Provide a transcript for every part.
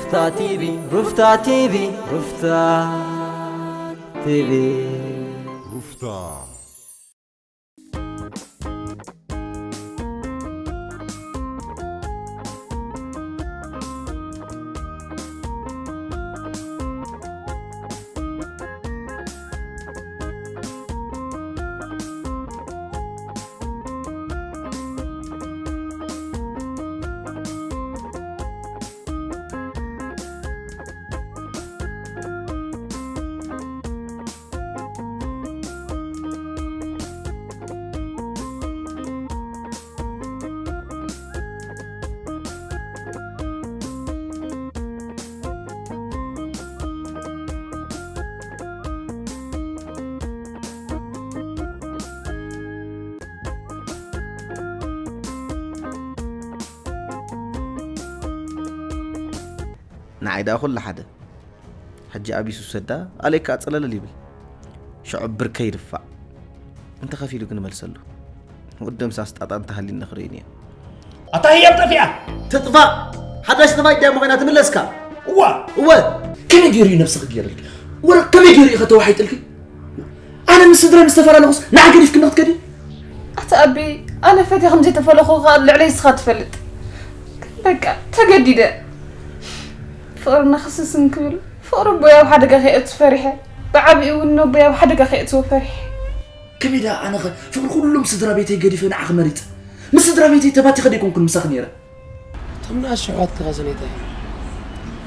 ሩፍታ ቲቪ፣ ሩፍታ ቲቪ፣ ሩፍታ ቲቪ። ሩፍታ። ንዓይ ደኣ ኩሉ ሓደ። ሕጂ ኣቢሱ ሰዳ፣ ኣሌካ ጸለለል ይብል። ሽዑ ብርከይ ይድፋዕ። እንተኸፊሉ ግን መልሰሉ። ወዲ ደምሳስ ጣጣ እንተሃልዩ ንኽርእዩ እየ። ኣታ ህያብ ጠፊኣ! ትጥፋእ! ሓዳሽ ጥፋእ ድያ ምኾይና ትምለስካ? እዋ! እወ! ከመይ ገይሩ እዩ ነብሲ ክገይረልኪ? ወረ ከመይ ገይሩ እዩ ከተዋሒጥልኪ? ኣነ ምስ ስድራይ ምስ ተፈላለኹስ ንዓ ገዲፍኪ ንኽትከዲ? ኣታ ኣቢ፣ ኣነ ፈትየ ከም ዘይተፈለኹ ከኣ ልዕለይ ንስኻ ትፈልጥ። ግን በቃ፣ ተገዲደ። ፍቕርና ክስስን ክብል፣ ፍቕሪ ኣቦይ ኣብ ሓደጋ ከየእቱ ፈሪሐ። ብዓቢኡ እውን ነቦይ ኣብ ሓደጋ ከየእትዎ ፈሪሐ። ከመይ ደኣ ኣነ ኸ ፍቕሪ ኩሎም ስድራ ቤተይ ገዲፈ ንዓኺ መሪጸ? ምስ ስድራ ቤተይ ተባቲኸ ደይኮንኩን ምሳኺ ነይረ። እቶም ንኣሽቱ ኣሕዋትኪ ኸ ሰነይታይ?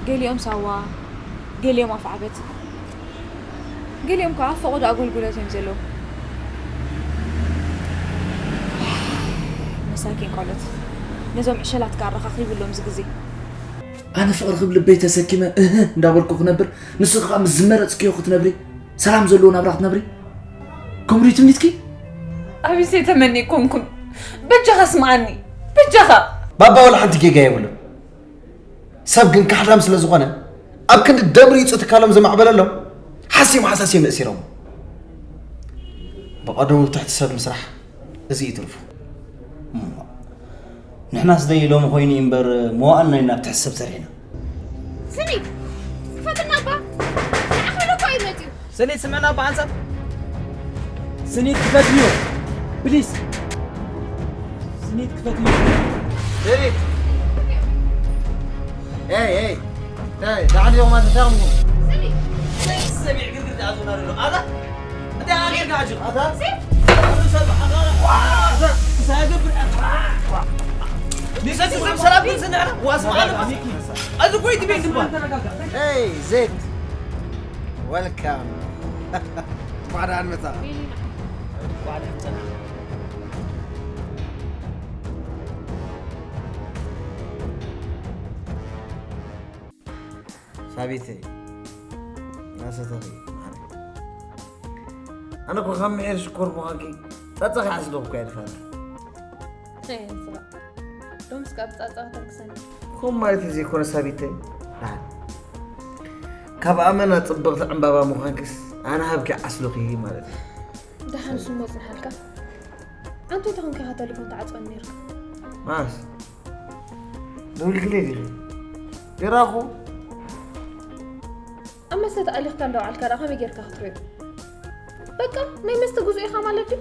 ገሊኦም ሳዋ፣ ገሊኦም ኣፍዓበት፣ ገሊኦም ከኣ ኣብ ፈቐዶ ኣገልግሎት እዮም ዘለዉ። መሳኪን ቆልዑት፣ ነዞም ዕሸላት ከኣ ኣረኻኺብሎም እዚ ግዜ። ኣነ ፍቕሪ ክብ ልበይ ተሰኪመ እህ እንዳበልኩ ክነብር፣ ንስኺ ከኣ ምስ ዝመረጽክዮ ክትነብሪ፣ ሰላም ዘለዎ ናብራ ክትነብሪ? ከምኡ ድዩ ትምኒትኪ? ኣቢሰይ ተመኒ ኣይኮንኩን። በጃኻ ስምዓኒ። በጃኻ። ባባ ወላ ሓንቲ ጌጋ የብሉን። ሰብ ግን ካሕዳም ስለ ዝኾነ፣ ኣብ ክንዲ ደም ሪጹ ትካሎም ዘማዕበለሎም፣ ሓሲም ሓሳሲም የእሲሮም። ብቐደሙ ብትሕቲ ሰብ ምስራሕ፣ እዚ እዩ ትርፉ። እሞ፣ ንሕናስ ደይ ሎሚ ኮይኑ እዩ እምበር፣ መዋእልና ኢና ኣብ ትሕቲ ሰብ ሰሪሕና። ስኒት፣ ክፈትና እባ። ንዓኻ ኢሉ እኮ እዩ መጺኡ። ስኒት፣ ስምዕና እባ ሓንሳብ። ስኒት፣ ክፈትንዮ። ፕሊዝ። ስኒት፣ ክፈትንዮ። ስኒት። ኤይ፣ ኤይ። እንታይ፣ ደሓን ዲኹም? እንታይ ኾንኩም? ስኒት። ሰሚዕ ግርግር ደኣ ዝኾነ ኣሎ። ኣታ? እንታይ ኣገርካ ሕጂ? ኣታ? ሲ- ዋ! ክሳግብ። ንሰቲ ሰብ ሰላም ክንስንዕና? ዋስ መዓልቲ። እዚ እኮ እዩ ትቤት እኮ። ኤይ፣ ዜድ። ወልካም። እንኳዕ ደሓን መጻ። ሳቢተይ፣ ናሰተኺ፣ ማዕረ። ኣነ እኮ ካብ ምሒር ሽኮር ምዃንኪ ጸጸኺ ዓስለኹ እኮ እየ ድፋር። ሎምስ ካብ ጻጻ ከተልግሰኒ። ከምኡ ማለት እዩ ዘይኮነ ሳቢተይ። ደሓን። ካብ ኣመና ጽብቕቲ ዕምባባ ምዃንክስ ኣነ ሃብኪ ዓስሉኺ ማለት እዩ። ደሓን ስሞ ጽንሓልካ። ኣንተ ተኾንካ ኢኻ ተሌፎን ትዓጽወኒ ነይርካ። ማስ? ደዊልክለይ ዲኺ? ጌራኹ? ኣብ መስተ ተኣሊኽካ እንዳውዓልካ ደኣ ከመይ ጌርካ ክትሪኦ? በቃ ናይ መስተ ግዙእ ኢኻ ማለት ድዩ?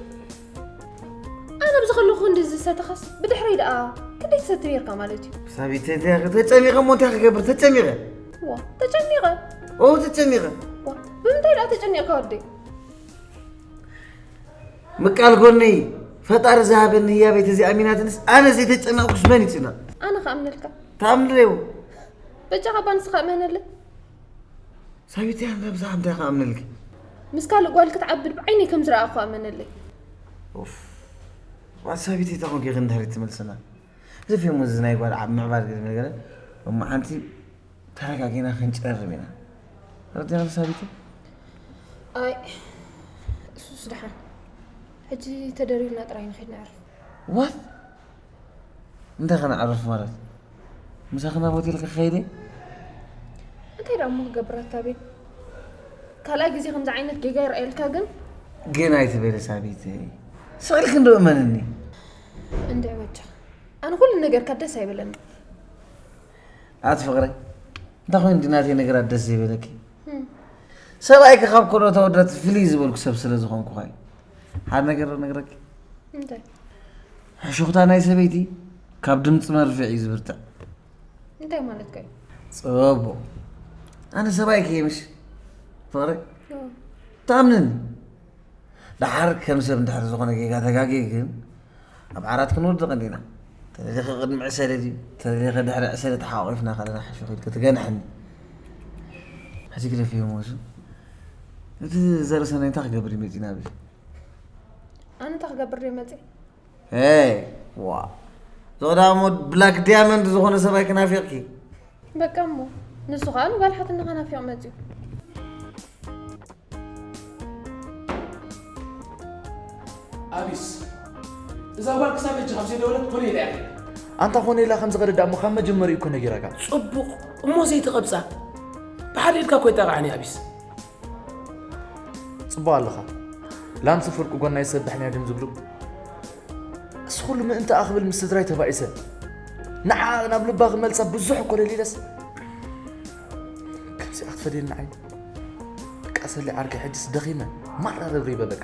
ኣነ ኣብዚ ከለኹ ክንዲ ዝሰተኻስ ብድሕረይ ደኣ ክንደይ ትሰቲ ነይርካ ማለት እዩ? ሳቢተይ እንታይ ኢኺ ተጨሚቐ እሞ እንታይ ክገብር ተጨሚቐ? ዋ ተጨኒቐ። ኦ ተጨሚቐ። ዋ ብምንታይ ደኣ ተጨኒቕካ ወደይ? ምቃል ጎነይ ፈጣሪ ዝሃበኒ ህያበይ ተዘይኣሚናትንስ ኣነ ዘይተጨነቕኩስ መን ይጭነቕ? ኣነ ክኣምነልካ። ተኣምኒ ዶ? በጃኻ እባ ንስኻ እመነለይ። ሳቢተይ ኣነ ብዛዕባ እንታይ ክኣምነልኪ? ምስ ካልእ ጓል ክትዓብድ ብዓይነይ ከም ዝረኣኹ እመነለይ። ኡፍ። ዋ ሳቢተይ እንታይ ኮንኪ ኢኺ እንድሕር ትመልስና? እዚ ፊልም እዚ ናይ ጓል ዓብ ምዕባል ገለ ነገር እሞ ሓንቲ ተረጋጊና ክንጨርም ኢና። ረዲና ሳቢተይ? ኣይ እሱስ ደሓን። ሕጂ ተደሪርና ጥራይ ንኸይድ ነዕርፍ። ዋት? እንታይ ከነዕርፍ ማለት? ምሳኺ ናብ ሆቴል ክኸይድ እየ? እንታይ ደኣ እሞ ክገብር ኣታ ቤት? ካልኣይ ግዜ ከምዚ ዓይነት ጌጋ ይርኣየልካ ግን? ግን ኣይትበሊ ሳቢተይ። ስቕ ኢልኪ እንዶ እመንኒ። እንድዒ በጃ። ኣነ ኩሉ ነገርካ ደስ ኣይበለኒ። ኣቲ ፍቕረይ፣ እንታይ ኮይኑ ድዩ ናተይ ነገራት ደስ ዘይበለኪ? እም። ሰብኣይኪ ካብ ኮኖት ኣወዳት ፍልይ ዝበልኩ ሰብ ስለ ዝኾንኩ ኸዩ። ሓደ ነገር ዶ ነግረኪ? እንታይ? ሕሹኽታ ናይ ሰበይቲ ካብ ድምፂ መርፍዕ እዩ ዝብርትዕ። እንታይ ማለትካ እዩ? ጽቡቕ። ኣነ ሰብኣይኪ እየ ምሽ? ፍቕረይ? እዎ። ትኣምንኒ? ደሓር ከም ሰብ እንድሕር ዝኾነ ጌጋ ተጋግየ ግን ኣብ ዓራት ክንወድቕ እንዲና። ተደሊኺ ቅድሚ ዕሰለ ድዩ? ተደሊኺ ድሕሪ ዕሰለ ተሓቋቒፍና ከለና ሓሹኽ ኢልኪ ትገንሕኒ። ሕጂ ግደፍዮ እሞ እሱ። እቲ ዘርእሰናይ እንታይ ክገብር እዩ መጺኡ ናብዚ? ኣነ እንታይ ክገብር ድየ መጺእ? ሄይ፣ ዋ። እዚ ቀዳሞት ብላክ ዳያመንድ ዝኾነ ሰብኣይ ክናፊቕኪ። በቃ እሞ፣ ንሱ ኸኣ ንጓል ሓትነኻ ናፊቕ መጺኡ። ኣቢስ፣ እዛ ጓል ክሳብ ሕጂ ካብ ዘይደወለት ኮነ ኢላ እያ። ኣንታ ኮነ ኢላ ከም ዝኸደት ደኣ እሞ ካብ መጀመሪኡ እኮ ነጊረካ። ጽቡቕ፣ እሞ ዘይትቐብጻ። ብሓደ ኢድካ እኮ ይጣቕዓኒ ኣቢስ። ጽቡቕ ኣለኻ። ላምሲ ፍርቂ ጎና ይሰብሕን እያ ድም ዝብሉ። እሱ ኩሉ ምእንቲ ኣኽብል ምስ ስድራይ ተባኢሰ። ንዓ ናብ ልባ ክመልሳ ብዙሕ እኮ ደሊለስ። ከምዚኣ ክትፈድየኒ ንዓይ። በቃ ሰሊ ዓርከይ ሕጅስ ደኺመ። ማራ ረብሪበ በቃ።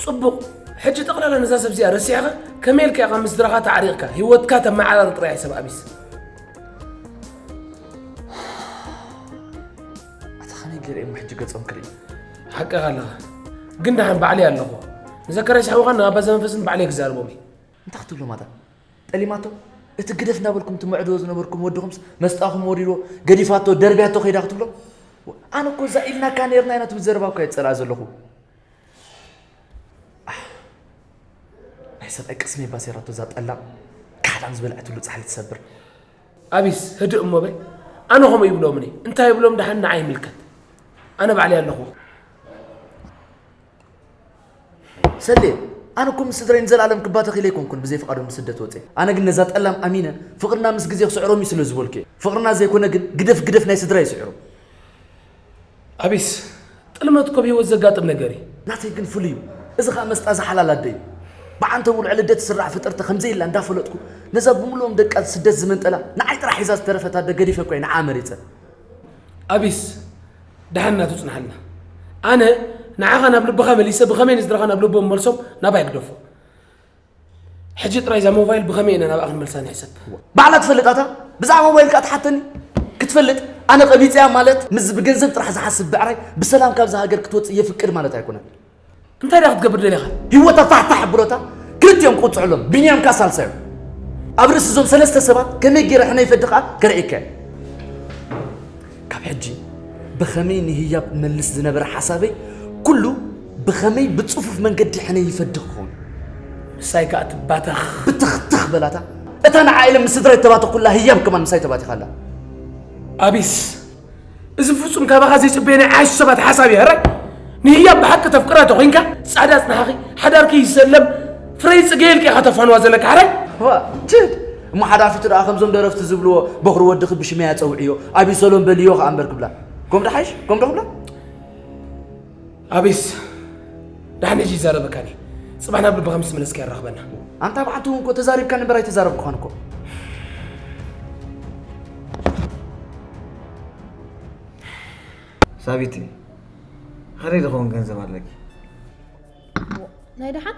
ጽቡቕ። ሕጂ ጠቕላላ ነዛ ሰብ እዚኣ ረሲዕኻ ከመይ ኢልካ ኢኻ ምስ ስድራኻ ተዓሪቕካ? ህይወትካ ተመዓራሪ ጥራይ ሰብ ኣቢስ። ኣታ ከመይ ገይረ እሞ ሕጂ ገጾም ክርኢ? ሓቅኻ ኣለኻ። ግን ደሓን ባዕለይ ኣለኹ። ንዘካርያስ ሓውኻን ንኣባ ዘመንፈስን ባዕለይ ክዛረቦም እየ። እንታይ ክትብሎም ኣታ? ጠሊማቶ? እቲ ግደፍ እናበልኩም ትምዕድዎ ዝነበርኩም ወድኹምስ መስጣኹም ወሪድዎ፣ ገዲፋቶ፣ ደርብያቶ ከይዳ ክትብሎ? ኣነ እኮ እዛ ኢልናካ ነይርና ኢና ትብል ዘረባ እኮ እየ ዝጸልኣ ዘለኹ። ኣህ፣ ናይ ሰብኣይ ቅስመይ ባሴራቶ እዛ ጠላም፣ ካሕዳም ዝበልዐትሉ ጻሕሊ ትሰብር። ኣቢስ፣ ህድእ እሞ በል። ኣነ ከምኡ ይብሎምኒ። እንታይ ይብሎም ደሓን ንዓይ ይምልከት። ኣነ ባዕለይ ኣለኹ። ሰሌ፣ ኣነ እኮ ምስ ስድራይ ንዘለኣለም ክባተኽ ኢለ ኣይኮንኩን ብዘይ ፍቓዶም ንስደት ወፅየ። ኣነ ግን ነዛ ጠላም ኣሚነ፣ ፍቕርና ምስ ግዜ ክስዕሮም እዩ ስለ ዝበልኩ እየ። ፍቕርና ዘይኮነ ግን ግደፍ ግደፍ ናይ ስድራ ይስዕሮ። ኣቢስ፣ ጥልመት እኮ ኣብ ህይወት ዘጋጥም ነገር እዩ። ናተይ ግን ፍሉይ እዩ። እዚ ኸኣ መስጣ ዝሓላል ኣደ እዩ። ብዓንተቡ ልዕሊ ኣደ ትስራሕ ፍጥርቲ ከም ዘየላ እንዳፈለጥኩ፣ ነዛ ብምልኦም ደቃ ስደት ዝመንጠላ ንዓይ ጥራሕ ሒዛ ዝተረፈት ኣደ ገዲፈ እኳ እየ ንዓ መሪጸ። ኣቢስ፣ ደሓን እናተጽናሓልና። ኣነ ንዓኻ ናብ ልብኻ መሊሰ ብኸመይ ንስድራኻ ናብ ልቦም መልሶም ናባይ ግደፎ። ሕጂ ጥራይ እዛ ሞባይል ብኸመይ ኢና ናብኣ ክንመልሳ ንሕሰብ። ባዕላ ትፈልጥ ኣታ፣ ብዛዕባ ሞባይል ከኣ ትሓተኒ? ክትፈልጥ፣ ኣነ ቀቢጸያ ማለት፣ ምስዚ ብገንዘብ ጥራሕ ዝሓስብ ብዕራይ ብሰላም ካብዛ ሃገር ክትወጽእ የፍቅድ ማለት ኣይኮነን። እንታይ ደኣ ክትገብር ደሊኻ? ህይወታ ፋሕፋሕ ኣብሎታ፣ ክልቲኦም ክቕጽዑሎም፣ ቢንያም ከኣ ሳልሳዮም። ኣብ ርእሲ እዞም ሰለስተ ሰባት ከመይ ገይረ ሕነ ይፈዲ ከኣ ከርእየካ እየ። ካብ ሕጂ ብኸመይ ንህያብ መልስ ዝነበረ ሓሳበይ ኩሉ ብኸመይ ብጽፉፍ መንገዲ ሕነ ይፈዲ ክኸውን። ምሳይ ከኣ ትባተኽ። ብትኽትኽ በላታ። እታ ንዓ ኢለ ምስ ስድራይ እተባተኽኩላ ህያብ ከማን ምሳይ ተባቲኻ ኣላ። ኣቢስ፣ እዚ ፍጹም ካባኻ ዘይጽበዮ ናይ ዓሽ ሰባት ሓሳብ እዩ። ሕራይ ንህያብ ብሓቂ ተፍቅራ ተኾይንካ ጻዕዳ ጽንሓኺ ሓዳርኪ ይሰለም ፍረይ ጽገየልኪ ኢኻ ተፋንዋ ዘለካ። ሕራይ ዋ፣ ችድ እሞ ሓዳፊቱ ደኣ ከምዞም ደረፍቲ ዝብልዎ በኹሪ ወድኺ ብሽመይ ኣጸውዕዮ፣ ኣቢሰሎም በልዮ ከኣ እምበር ክብላ። ከም ዶ ሓይሽ? ከም ዶ ክብላ? ኣቢስ፣ ደሓን ሕጂ ይዛረበካኒ። ጽባሕ ናብ ልብኻ ምስ ተመለስካ የራኽበና። ኣንታ ብዓንቱ እውን እኮ ተዛሪብካኒ እምበር ኣይተዛረብኩኻን እኮ። ሳቢቲ፣ ኸደይ ዝኸውን ገንዘብ ኣለኪ? ናይ ደሓን?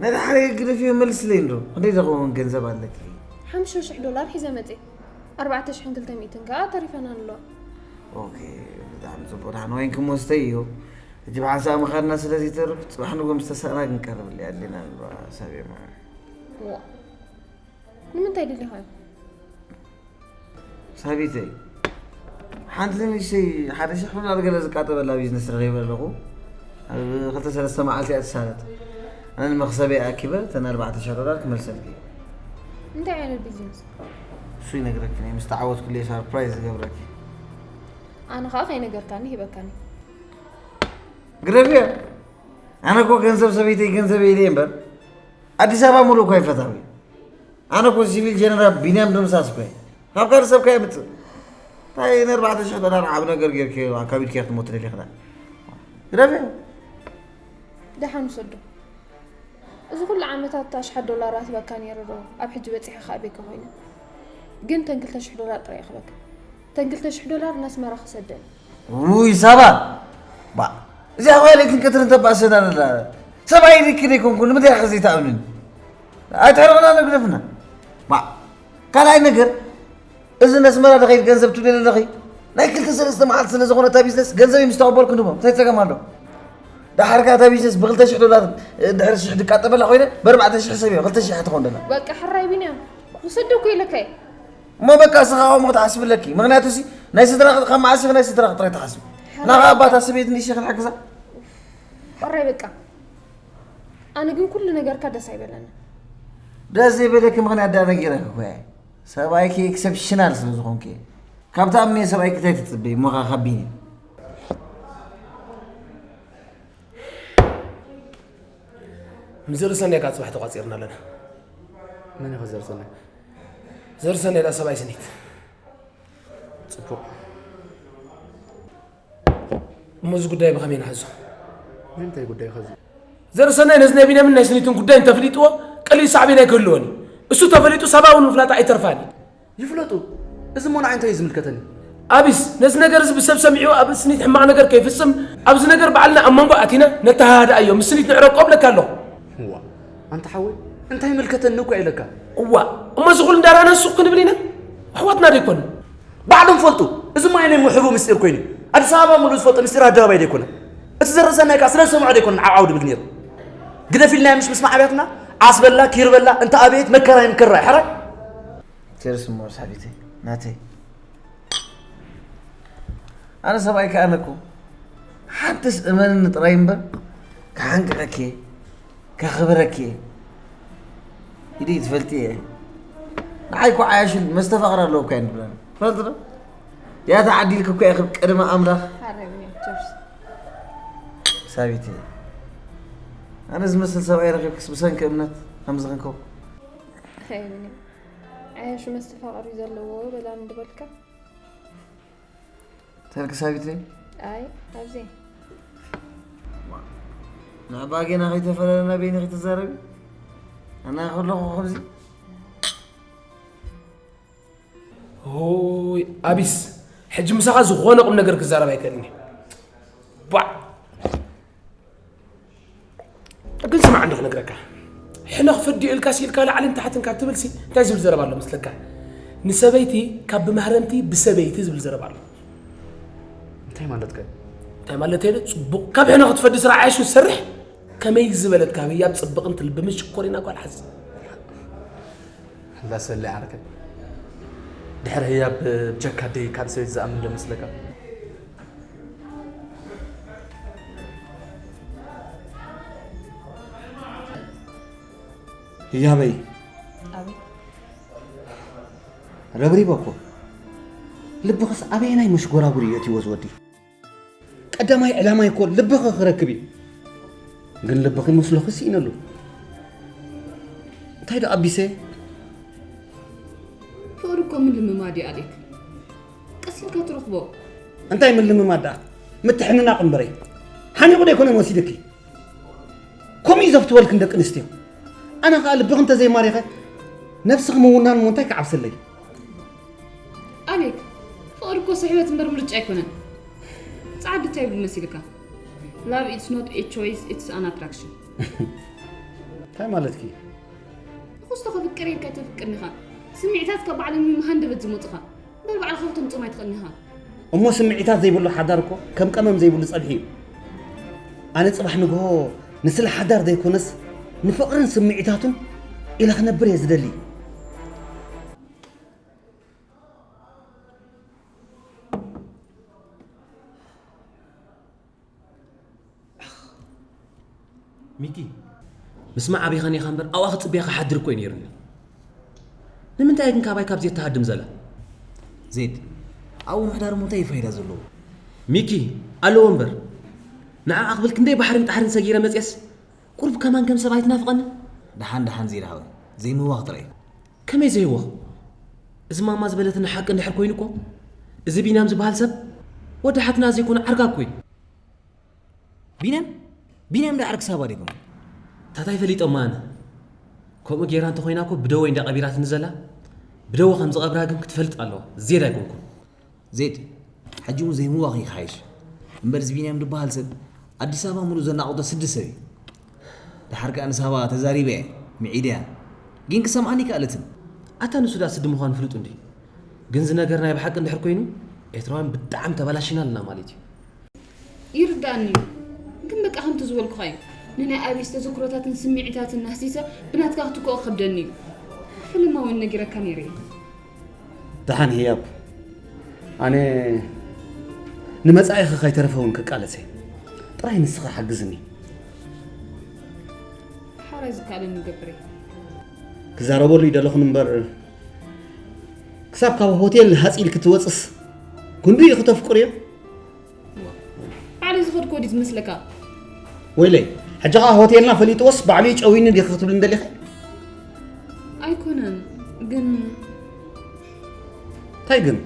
ናይ ደሓን ግደፍዮ መልስለይ እንዶ። ኸደይ ዝኸውን ገንዘብ ኣለኪ? ሓሙሽተ ሽሕ ዶላር ሒዘ መጽየ። ኣርባዕተ ሽሕን ክልተ ሚእትን ከኣ ተሪፈን ኣለዋ። ኦኬ፣ ብጣዕሚ ጽቡቕ። ደሓን ዋይንኪ እሞ ስተይዮ። ሕጂ ብሓንሳእ ምኻድና ስለ ዘይተርፍ፣ ጽባሕ ንግሆ ምስ ተሳእና ክንቀርብለይ ኣዴና ንብሎ ሓሳብ እየ። ዋ፣ ንምንታይ ደሊኻዮ? ሳቢተይ፣ ሓንቲ ንእሽተይ ሓደ ሽሕ ዶላር ገለ ዝቃጠበላ ቢዝነስ ረኺበ ኣለኹ። ኣብ ክልተ ሰለስተ መዓልቲ እያ ትሳለጥ። ኣነ ንመኽሰበይ ኣኪበ እተን ኣርባዕተ ሽሕ ዶላር ክመልሰልኪ እየ። እንታይ ዓይነት ቢዝነስ? እሱ ይነግረኪ እየ፣ ምስ ተዓወትኩለይ ሰርፕራይዝ ዝገብረኪ። ኣነ ኸኣ ከይነገርካኒ ሂበካኒ። ግደፍዮ። ኣነ እኮ ገንዘብ ሰበይተይ ገንዘበይ ኢለ እየ እምበር ኣዲስ ኣበባ ሙሉእ እኳ ኣይፈታዊ። ኣነ እኮ ሲቪል ጀነራል ቢንያም ደምሳስ እኮ እየ። ካብ ካልእ ሰብ ከ የምጽእ? እንታይ ንኣርባዕተ ሽሕ ዶላር ዓቢ ነገር ጌርክዮ ኣካቢድክዮ ክትሞት ደሊኽና? ግደፍዮ። ደሓን ውሰዶ። እዚ ኩሉ ዓመታት ኣሽሓት ዶላራት ሂበካ ነይረ ዶ ኣብ ሕጂ በጺሐ ክኣበካ ኮይነ? ግን እተን ክልተ ሽሕ ዶላር ጥራይ እየ ክህበካ። እታ እተን ክልተ ሽሕ ዶላር ናስመራ ክሰደን። ውይ ሳባ፣ ባ፣ እዚኣ ኳ ለይትን ቀትርን ተባእሰና ነላ። ሰብኣይ ኢልኪ ዘይኮንኩ ንምንታይ ኢኻ ዘይትኣምንን? ኣይትሕርቕና፣ ንግደፍና። ባ፣ ካልኣይ ነገር፣ እዚ ነስመራ ድኸይድ ገንዘብ ትብሊ ዘለኺ ናይ ክልተ ሰለስተ መዓልቲ ስለ ዝኾነ እታ ቢዝነስ ገንዘብ ምስ ተቐበልኩ ንቦ እንታይ ጸገም ኣሎ? ደሓር ከኣ እታ ቢዝነስ ብክልተ ሽሕ ዶላር ድሕሪ ሽሕ ድቃጠበላ ኮይነ ብኣርባዕተ ሽሕ ሰብ እዮ ክልተ ሽሕ ትኾን ደላ። በቃ ሕራይ ቢንያም፣ ውሰዶ እኮ ኢለካ እየ። እሞ በቃ እስኻ ከምኡ ክትሓስቢ ኣለኪ። ምኽንያቱ ሲ ናይ ስድራ ካብ መዓስ ኢኺ ናይ ስድራ ጥራይ ትሓስቢ? ናኻ ኣባታ ሰበይት ንእሽተይ ክንሕግዛ? ሕራይ በቃ። ኣነ ግን ኩሉ ነገርካ ደስ ኣይበለኒ። ደስ ዘይበለኪ ምኽንያት ዳ ነጊረኪ እኮ እየ። ሰብኣይኪ ኤክሰፕሽናል ስለ ዝኾንኪ። ካብ ትኣምኒ ሰብኣይኪ እንታይ ትጽበይ? እሞ ኸዓ ካብ ቢኒ። ምስ ዘርሰናይ ካብ ጽባሕ ተቋጺርና ኣለና። መን ኢኻ ዘርሰናይ? ዘርሰናይ ዳ ሰብኣይ ስኒት። ጽቡቕ። እሞ እዚ ጉዳይ ብኸመይ ንሓዞ? ናይ እንታይ ጉዳይ ኸዚ? ዘርሰናይ ነዚ ናይ ቢንያምን ናይ ስኒትን ጉዳይ እንተፍሊጥዎ ቀሊል ሳዕቤን ኣይክህልዎን እዩ። እሱ ተፈሊጡ ሳባ እውን ምፍላጣ ኣይተርፋን እዩ። ይፍለጡ። እዚ እሞ ንዓይ እንታይ እዩ ዝምልከተኒ? ኣቢስ ነዚ ነገር እዚ ብሰብ ሰሚዑ ኣብ ስኒት ሕማቕ ነገር ከይፍጽም ኣብዚ ነገር ባዕልና ኣብ መንጎ ኣቲና ነተሃዳእዮ። ምስ ስኒት ንዕረቆ እብለካ ኣለኹ። እዋ ኣንታ ሓወይ እንታይ ይምልከተኒ እኮ ኢለካ። እዋ እሞ እዚ ኩሉ እንዳራና ሱቕ ክንብል ኢና? ኣሕዋትና ዶ ኣይኮንን? ባዕሎም ፈልጡ። እዚ እሞ ናይ ሕቡእ ምስጢር ኮይኑ ኣዲስ ኣበባ ሙሉእ ዝፈልጦ ምስጢር ኣደባባይ ዶ ኣይኮነን? እቲ ዘርሰናይ ከኣ ስለ ዝሰምዖ ዶ ኣይኮነን ዓው ዓው ድብል ነይሩ? ግደፍ ኢልናዮ ምሽ ምስ ማዕብያትና ዓስ በላ ኪር በላ እንተ ኣበየት መከራ ይምከራ ሕራይ። ቸርስ እሞ ሳቢተይ ናተይ። ኣነ ሰብኣይኪ ኣነ እኮ ሓንትስ እመንኒ ጥራይ እምበር ክሓንቅቐኪ እየ፣ ከኽብረኪ እየ። ኢደይ ትፈልጢ እየ። ንዓይ እኮ ዓያሹ መስተፋቕር ኣለዎ እኮ እየን ትብለኒ። ትፈልጢ ዶ? ያታ ዓዲልኪ እኮ እየ ክብ ቅድሚ ኣምላኽ። ሓራይ ቢንያም ቸርስ። ሳቢተይ ኣነ ዝመስል ሰብኣይ ረኺብክስ ብሰንኪ እምነት ከምዚ ክንከው። ሓራይ ቢንያም። ዓያሹ መስተፋቕር እዩ ዘለዎ በላኒ ድበልካ? ተልኪ ሳቢተይ? ኣይ ኣብዚ። ንዕባ ጌና ከይተፈላለና በይኒ ከይትዛረቢ? ኣና ከለኹ ከምዚ? ሆይ ኣቢስ፣ ሕጂ ምሳኻ ዝኾነ ቁም ነገር ክዛረብ ኣይክእልን እየ። ባዕ። ግን ስማዕ እንዶ ክነግረካ። ሕነ ክፈዲ ኢልካ ሲኢልካ ላዕልን ታሕትን ካብ ትብል ሲ እንታይ ዝብል ዘረባ ኣሎ መስለካ? ንሰበይቲ ካብ ብማህረምቲ ብሰበይቲ ዝብል ዘረባ ኣሎ። እንታይ ማለትካ እዩ? እንታይ ማለት እዩ? ጽቡቕ ካብ ሕነ ክትፈዲ ስራሕ ዓያሹ ዝሰርሕ ከመይ ዝበለት ካብ ህያብ ጽብቕን ትልብምን ሽኮሪና ጓል ሓዝ። ላሰለ ዓርከይ። ድሕሪ ህያብ ብጀካ ደይ ካልእ ሰበይቲ ዝኣምን ዶ መስለካ? ህያበይ። ኣቤት። ረብሪበ እኮ። ልብኽስ ኣበየናይ መሽጎራጉሪ እዩ እቲዎ ዝወዲ? ቀዳማይ ዕላማይ እኮ ልብኺ ክረክብ እዩ። ግን ልብኺ መስሎኺ ስኢነሉ። እንታይ ደኣ ኣቢሰ? ፍቕሪ እኮ ምልምማድ እዩ ኣሌክ። ቀስ ኢልካ ትረኽቦ። እንታይ ምልምማድ ደኣ? ምትሕንናቕ እምበረይ። ሓኒቑ ዶ ኣይኮነን ወሲድኪ? ከምኡ እዩ ዘፍትወልክን ደቂ ኣንስትዮ። ኣነ ኸኣ ልብኺ እንተዘይማሪኸ ነብስኺ ምውናን እሞ እንታይ ክዓብሰለይ? ኣሌክ፣ ፍቕሪ እኮ ስሕበት እምበር ምርጫ ኣይኮነን። ጻዕዲ እንታይ ይብል መሲልካ? Love it's not a choice, it's an attraction. እንታይ ማለትኪ? ንኹስቶ ከፍቅር ኢልካ ኣይተፍቅርን ኢኻ። ስምዒታትካ ባዕሎም እዮም ሃንደበት ዝመጹኻ። እምበር ባዕልኻ ከተምጽኦም ኣይትኽእልን ኢኻ። እሞ ስምዒታት ዘይብሉ ሓዳር እኮ ከም ቀመም ዘይብሉ ጸብሒ እዩ። ኣነ ጽባሕ ንግሆ ንስለ ሓዳር ዘይኮነስ ንፍቕርን ስምዒታቱን ኢለ ክነብር እየ ዝደሊ። ሚኪ፣ ምስማዕ ኣቢኻኒ ኢኻ እምበር ኣብኣ ክጽበያ ክሓድር እኮ እዩ ነይሩኒ። ንምንታይ ግን ካባይ ካብ ዜድ ትሃድም ዘላ? ዜድ፣ ኣብኡ ምሕዳር እሞ እንታይ እዩ ፋይዳ ዘለዎ? ሚኪ፣ ኣለዎ እምበር። ንዓኣ ክብል ክንደይ ባሕርን ጣሕርን ሰጊረ መጽየስ፣ ቁሩብ ከማን ከም ሰብ ኣይትናፍቐንን? ደሓን፣ ደሓን ዜድ ሓወይ፣ ዘይምዋኽ ጥራይ እዩ። ከመይ ዘይወኽ? እዚ ማማ ዝበለትና ሓቂ እንድሕር ኮይኑ እኮ፣ እዚ ቢንያም ዝበሃል ሰብ ወዲ ሓትና ዘይኮነ ዓርካ እኮ እዩ። ቢንያም? ቢንያም ዶ ዓርኪ ሳባ ዶ ይኮን? ታታይ ፈሊጦማ ኣነ። ከምኡ ጌራ እንተኾይና እኮ ብደወይ እንዳ ቀቢራትኒ ዘላ፣ ብደወ ከም ዝቐብራ ግን ክትፈልጥ ኣለዋ። ዜድ ኣይኮንኩን። ዜድ፣ ሕጂ እውን ዘይምዋኽ ይሓይሽ። እምበር እዚ ቢንያም ዝበሃል ሰብ ኣዲስ ኣበባ ሙሉእ ዘናቑተ ስዲ ሰብ እዩ። ደሓር ከኣ ንሳባ ተዛሪበ እየ፣ ምዒደያ። ግን ክሰምዓኒ ይከኣለትን። ኣታ ንሱ ደኣ ስዲ ምዃኑ ፍሉጥ እንድዩ። ግን እዚ ነገር ናይ ብሓቂ እንድሕር ኮይኑ፣ ኤርትራውያን ብጣዕሚ ተባላሽና ኣለና ማለት እዩ። ይርዳእኒ እዩ። ግን በቃ ከምቲ ዝበልኩኻ እዩ። ንናይ ኣቤስ ተዘክሮታትን ስምዒታትን ኣህሲሰ ብናትካ ክትክኦ ከብደኒ እዩ። ፍልማ እውን ነጊረካ ነይረ እዩ። ደሓን ህያብ፣ ኣነ ንመጻኢኺ ከይተረፈ እውን ክቃለስ እየ። ጥራይ ንስኺ ሓግዝኒ። ሓራይ ዝከኣለኒ ይገብር እየ። ክዛረበሉ ይደለኹን እምበር፣ ክሳብ ካብ ሆቴል ሃጺ ኢልኪ ትወጽስ ክንዱ ኢኺ ተፍቅርዮ? ባዕለይ ዝኸድኩ ወዲት ዝመስለካ? ወይለይ፣ ሕጂ ኸኣ ሆቴልና ፈሊጥዎስ ባዕሉ እዩ ጨዊኒ ዲኺ ክትብልኒ ደሊኺ? ኣይኮነን፣ ግን እንታይ ግን?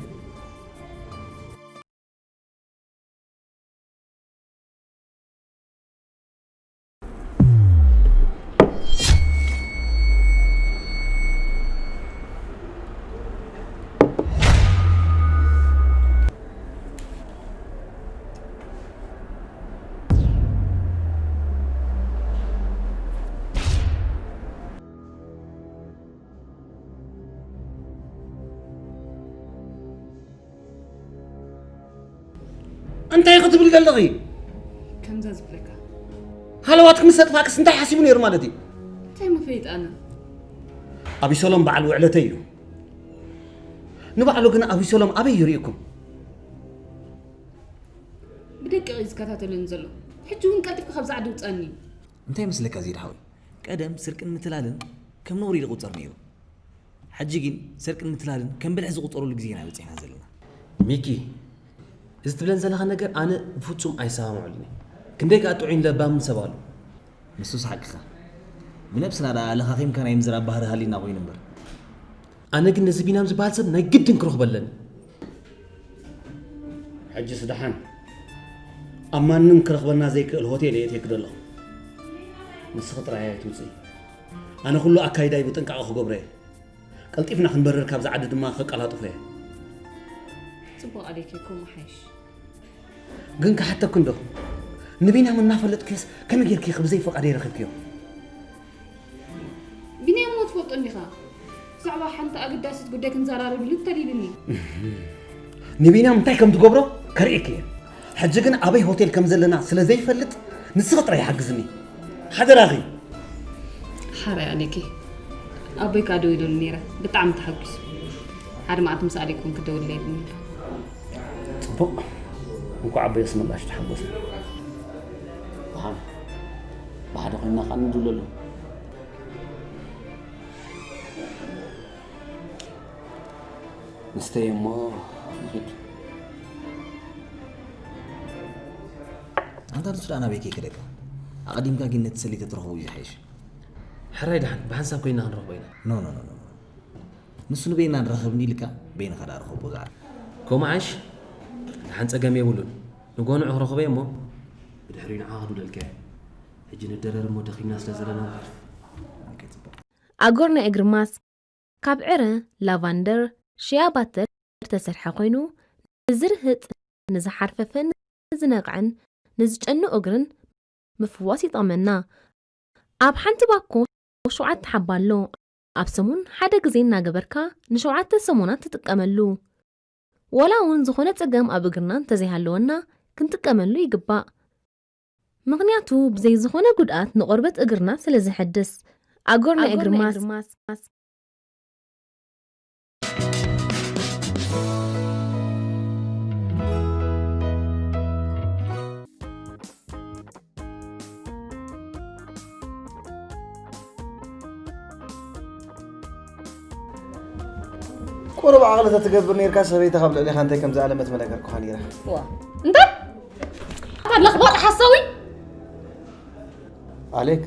እንታይ ክትብል ዘለኺ? ከምዛ ዝብለካ። ሃለዋትኪ ምስ ኣጥፋእክስ እንታይ ሓሲቡ ነይሩ ማለት እዩ? እንታይ ምፈይጥ ኣነ? ኣቢሰሎም በዓል ውዕለተይ እዩ። ንባዕሉ ግን ኣቢሰሎም ኣበይ ይርእየኩም? ብደቂቕ እዩ ዝከታተለኒ ዘሎ። ሕጂ እውን ቀልጢፍካ ካብዛ ዓዲ ውጻኒ። እንታይ ይመስለካ ዜድ ሓወይ? ቀደም ስርቅን ምትላልን ከም ነውሪ እዩ ዝቑጸር ነይሩ። ሕጂ ግን ስርቅን ምትላልን ከም ብልሒ ዝቑጸረሉ ግዜ ኢና በጺሕና ዘለና። ሚኪ፣ እዚ ትብለን ዘለኻ ነገር ኣነ ብፍጹም ኣይሰማምዐሉን እየ። ክንደይ ከኣ ጥዑይን ለባምን ሰብ ኣሎ። ንሱስ ሓቅኻ። ብነብስና ደኣ ለኻኺምካ ናይ ምዝራብ ባህሪ ሃልዩና ኮይኑ እምበር። ኣነ ግን ነዚ ቢንያም ዝበሃል ሰብ ናይ ግድን ክረኽቦ ኣለኒ። ሕጅስ ደሓን ኣብ ማንም ክረኽበና ዘይክእል ሆቴል እየ እትየኪ ዘለኹ። ንስኺ ጥራይ ኣይትውፅኢ። ኣነ ኩሉ ኣካይዳይ ብጥንቃቐ ክገብሮ እየ። ቀልጢፍና ክንበርር ካብዛ ዓዲ ድማ ከቀላጥፎ እየ። ጽቡቕ ኣሌክ፣ ከምኡ ሓይሽ። ግን ክሓተኪ እንዶ፣ ንቢንያም እናፈለጥክዮስ ከመይ ጌርኪ ኢኺ ብዘይ ፈቓደይ ረኺብክዮ? ቢንያም እሞ ትፈልጦ እንዲኻ፣ ብዛዕባ ሓንቲ ኣገዳሲት ጉዳይ ክንዘራረብ ኢሉ ተሊሉኒ። ንቢንያም እንታይ ከም ትገብሮ ከርእየኪ እየ። ሕጂ ግን ኣበይ ሆቴል ከም ዘለና ስለ ዘይፈልጥ ንስኺ ጥራይ ሓግዝኒ። ሓደራኺ። ሓራይ ኣሌኪ፣ ኣቦይ ከኣ ደዊሉሉ ነይረ፣ ብጣዕሚ ተሓጒሱ። ሓደ መዓልቲ ምስ ኣሌክ እውን ክደውለይ ኢሉኒ ኣሎ። ጽቡቕ፣ እንኳዕ ኣቦይ ኣስመላሽ ተሓጎሰ። ደሓን፣ ብሓደ ኮይንና ከኣ ንድውለሉ። ንስተይ እሞ ንኺድ። ኣንታ ንሱ ደኣ ናበይ ከይከደካ? ኣቐዲምካ ግን ነቲ ሰሊተ ትረኽቦ እዩ ዝሓይሽ። ሕራይ ደሓን፣ ብሓንሳብ ኮይንና ክንረኽቦ ኢና። ኖ፣ ኖ፣ ኖ፣ ኖ። ንሱ ንበይንና ንራኸብ እንዲ ኢልካ፣ በይንኻ ደኣ ርኸቦ ዛዕባ። ከምኡ ዓሽ፣ ደሓን ጸገም የብሉን። ንጎንዑ ክረኽበ እሞ፣ ብድሕሪኡ ንዓኻ ክድውለልካ እየ። ሕጂ ንደረር እሞ ደኺምና ስለ ዘለና ንዓርፍ። ኦኬ፣ ጽቡቕ። ኣጎር ናይ እግሪ ማስክ ካብ ዕረ፣ ላቫንደር፣ ሺያ ባተር ዝተሰርሐ ኮይኑ፣ ንዝርህጥ፣ ንዝሓርፈፈን ንዝነቕዐን ንዝጨኑ እግርን ምፍዋስ ይጠቕመና። ኣብ ሓንቲ ባኮ ሸውዓተ ሓባ ኣሎ። ኣብ ሰሙን ሓደ ግዜ እናገበርካ ንሸውዓተ ሰሙናት ትጥቀመሉ። ዋላ እውን ዝኾነ ጸገም ኣብ እግርና እንተዘይሃለወና ክንጥቀመሉ ይግባእ። ምኽንያቱ ብዘይ ዝኾነ ጉድኣት ንቆርበት እግርና ስለ ዘሐድስ። ኣጎር ናይ እግሪ ማስክ። ቁሩብ ዓቕሊ ተትገብር ነይርካ ሰበይትኻ ኣብ ልዕሌኻ እንታይ ከም ዝኣለመት ምነገርኩኻ ነይረ። ዋ፣ እንታይ? ኣታ ለኽባጥ ሓሳዊ? ኣሌክ፣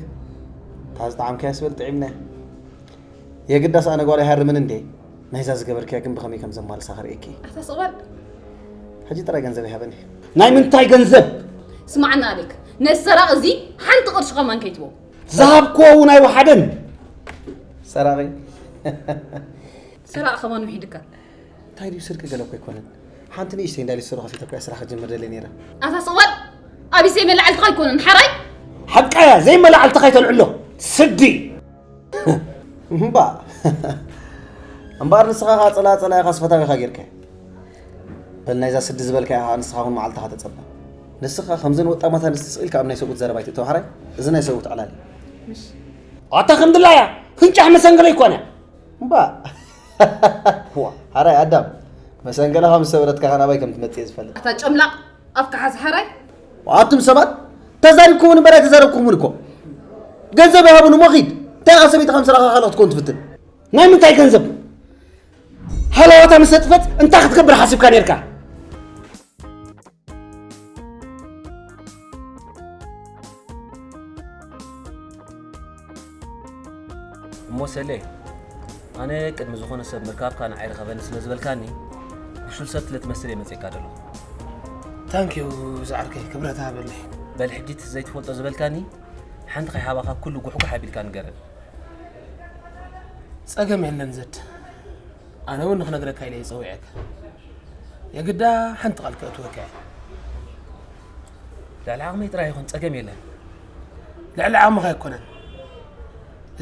እታ ዝጠዓምካያስ በል ጥዒምናያ። የግዳስ ኣነ ጓል ኣይሃርምን እንዴ? ናይዛ ዝገበርክያ ግን ብኸመይ ከም ዘማልሳ ከርእየኪ። ኣታ ስቕ በል። ሕጂ ጥራይ ገንዘብ ይሃበኒ። ናይ ምንታይ ገንዘብ? ስማዕና ኣሌክ፣ ነዚ ሰራቒ እዚ ሓንቲ ቅርሺ ከማን ከይትቦ። ዝሃብክዎ እውን ኣይወሓደን። ሰራቒ። ሰራቒ ከማን ውሒድካ። እንታይ ድዩ ስርቂ ገለ እኮ ኣይኮነን። ሓንቲ ንእሽተይ እንዳ ሊስትሮ ከፊተ እኮ እያ ስራሕ ክጅምር ደልየ ነይረ። ኣታ ስቕ በል። ኣቢሰይ መላዕልትኻ ኣይኮነን ሓራይ። ሓቃያ ዘይመላዕልትኻ ይተልዕሎ ስዲ። እምባ እምበኣር ንስኻ ኸዓ ጸላጸላ ኢኻ፣ ስፈታዊ ኢኻ ጌርካዮ። በል ናይዛ ስዲ ዝበልካያ ኸዓ ንስኻ እውን መዓልትኻ ተጸበ። ንስኻ ከምዘን ወጣማት ኣንስቲ ስቕ ኢልካ ኣብ ናይ ሰብኡት ዘረባ ኣይትእተው ሓራይ። እዚ ናይ ሰብኡት ዕላል እዩ። ኣታ ከም ድላያ ፍንጫሕ መሰንገለ ይኮነ። እምባ ሓራይ ኣዳም መሰንገለኻ ምስ ሰበረትካ ኸ ናባይ ከም ትመጽእ እየ ዝፈልጥ። ኣታ ጨምላቕ ኣፍካ ሓዝ ሓራይ። ኣቱም ሰባት ተዛሪብኩምን እምበር ኣይተዛረብኩምን እኮ። ገንዘብ ይሃቡን እሞ ኺድ። እንታይ ኢኻ ሰበይትኻ ምስ ረኣኻ ካልኦት ክትኮን ትፍትን? ናይ ምንታይ ገንዘብ? ሃለዋታ ምስ ተጥፈት እንታይ ክትገብር ሓሲብካ ኔርካ? እሞ ሰሌ፣ ኣነ ቅድሚ ዝኾነ ሰብ ምርካብካ ንዓይ ርኸበኒ ስለ ዝበልካኒ፣ ብሹል ሰብ ስለ ትመስል እየ መጺእካ ዘለኹ። ታንኪዩ ዝዓርከይ፣ ክብረት ሃበለይ። በል ሕጂ እቲ ዘይትፈልጦ ዝበልካኒ ሓንቲ ከይሃባኻ ኩሉ ጉሕጉሕ ኣቢልካ ንገረን። ጸገም የለን ዘድ፣ ኣነ እውን ንኽነግረካ ኢለ እየ ጸዊዐካ። የግዳ ሓንቲ ቃል ከእትወካ እየ። ልዕሊ ዓቕመይ ጥራይ ይኹን ጸገም የለን። ልዕሊ ዓቕምኻ ኣይኮነን።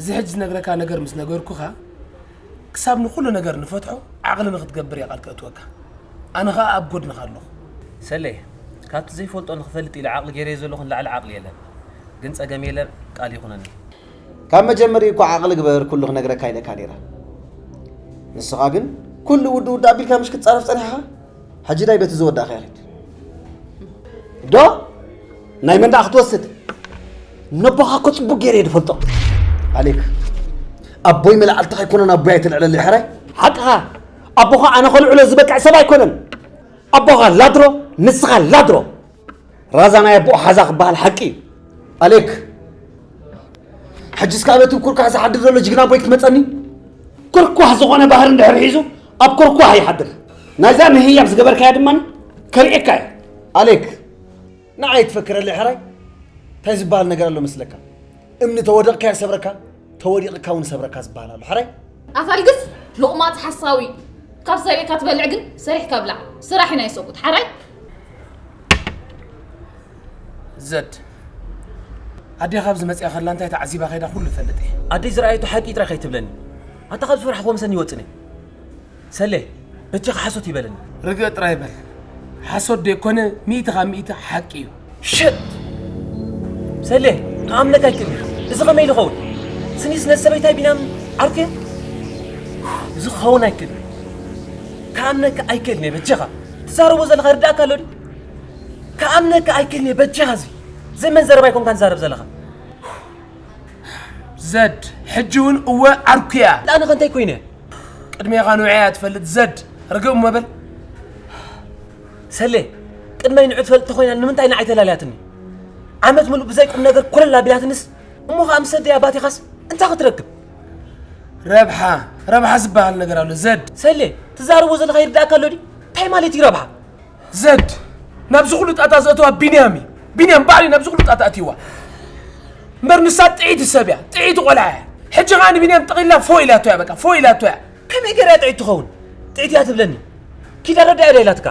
እዚ ሕጂ ዝነግረካ ነገር ምስ ነገርኩኻ ክሳብ ንኹሉ ነገር ንፈትሖ ዓቕሊ ንኽትገብር እየ ቃል ከእትወካ። ኣነ ኸኣ ኣብ ጎድንኻ ኣለኹ። ሰሌ፣ ካብቲ ዘይፈልጦ ንኽፈልጥ ኢለ ዓቕሊ ገይረዮ ዘለኹ ንላዕሊ ዓቕሊ የለን። ግን ጸገም የለን፣ ቃል ይኹነኒ። ካብ መጀመርዩ እኳ ዓቕሊ ግበር ኩሉ ክነግረካ ኢለካ ነይረ። ንስኻ ግን ኩሉ ውዲ ውዲ ኣቢልካ ምሽ ክትጻረፍ ጸኒሕኻ። ሕጂ ዳይ በቲ ዝወዳእኻ ይኺድ ዶ ናይ መን ደኣ ክትወስድ? ነቦኻ እኮ ጽቡቅ ገይረ እየ ዝፈልጦ። ኣሌክ ኣቦይ መላዕልትኻ ኣይኮነን ኣቦይ ኣይትልዕለለይ ሕራይ። ሓቅኻ ኣቦኻ ኣነ ከልዕሎ ዝበቅዕ ሰብ ኣይኮነን። ኣቦኻ ላድሮ ንስኻ ላድሮ። ራዛ ናይ ኣቦኡ ሓዛ ክበሃል ሓቂ እዩ። ኣሌክ ሕጅስ ካብ እቲ ኩርኳሕ ዝሓድር ዘሎ ጅግና ኣቦይ ክትመፀኒ? ኩርኳሕ ዝኾነ ባህሪ እንድሕር ሒዙ ኣብ ኩርኳሕ ይሓድር። ናይዛ ምህያብ ዝገበርካያ ድማ ከርእየካ እየ። ኣሌክ ንዓይ ትፈክረለይ ሕራይ? እንታይ ዝበሃል ነገር ኣሎ መስለካ? እምኒ ተወደቕካዮ ሰብረካ፣ ተወዲቕካ እውን ሰብረካ ዝበሃል ኣሎ ሕራይ? ኣታ ልግስ ሎቕማጽ ሓሳዊ። ካብ ሰብእካ ትበልዕ ግን ሰሪሕካ ብላዕ። ስራሕ እዩ ናይ ሰብኡት ሓራይ። ዘድ ኣዴኻ ኣብዚ መፅያ ከላ እንታይ ተዓዚባ ከይዳ ኩሉ እፈልጥ እየ። ኣደይ ዝረኣየቶ ሓቂ ጥራይ ከይትብለኒ። ኣታ ካብ ዝፈራሕኽዎ ምሰኒ ይወፅን እየ። ሰሌ በጃኻ ሓሶት ይበለኒ። ርግእ ጥራይ በል። ሓሶት ደይኮነ ሚእቲ ካብ ሚእቲ ሓቂ እዩ። ሽት! ሰሌ ክኣምነካ ኣይክእልን። እዚ ከመይ ኢሉ ኸውን? ስኒስ ነዚ ሰበይታይ ቢንያም ዓርኩ እየ? እዚ ክኸውን ኣይክእልን። ክኣምነካ ኣይክእልን እየ በጃኻ። ትዛረቦ ዘለኻ ይርዳእካ ኣሎ ድዩ? ክኣምነካ ኣይክእልን እየ በጃኻ። እዚ ዘመን ዘረባ ኣይኮንካን ትዛረብ ዘለኻ። ዘድ ሕጂ እውን እወ ዓርኩ እያ። ኣነ ከ እንታይ ኮይነ? ቅድሜኻ ንውዐ እያ ትፈልጥ ዘድ። ርግእ እሞ በል። ሰሌ ቅድመይ ንዑ ትፈልጥ ተኾይና ንምንታይ ንዓይ ተላልያትኒ? ዓመት ሙሉእ ብዘይ ቁም ነገር ኮለል ኣቢላትንስ እሞ ኸኣ ምስ ሰደያ ባቲኻስ እንታይ ክትረክብ? ረብሓ ረብሓ ዝበሃል ነገር ኣሎ ዘድ። ሰሌ ትዛረቦ ዘለኻ ይርዳእካ ኣሎ ድዩ? እንታይ ማለት እዩ ረብሓ? ዘድ ናብዚ ኩሉ ጣጣ ዘእተዋ ቢንያም እዩ። ቢንያም ባዕሉ እዩ ናብዚ ኩሉ ጣጣ ኣትይዋ። እምበር ንሳ ጥዒቲ ሰብ እያ፣ ጥዒቲ ቆልዓ እያ። ሕጂ ኸኣ ንቢንያም ጠቕሊላ ፎእ ኢላቶ እያ፣ በቃ ፎእ ኢላቶ እያ። ከመይ ገይራ እያ ጥዒት ትኸውን? ጥዒት እያ ትብለኒ? ኪድ ኣረዳእያ ዶ ኢላትካ?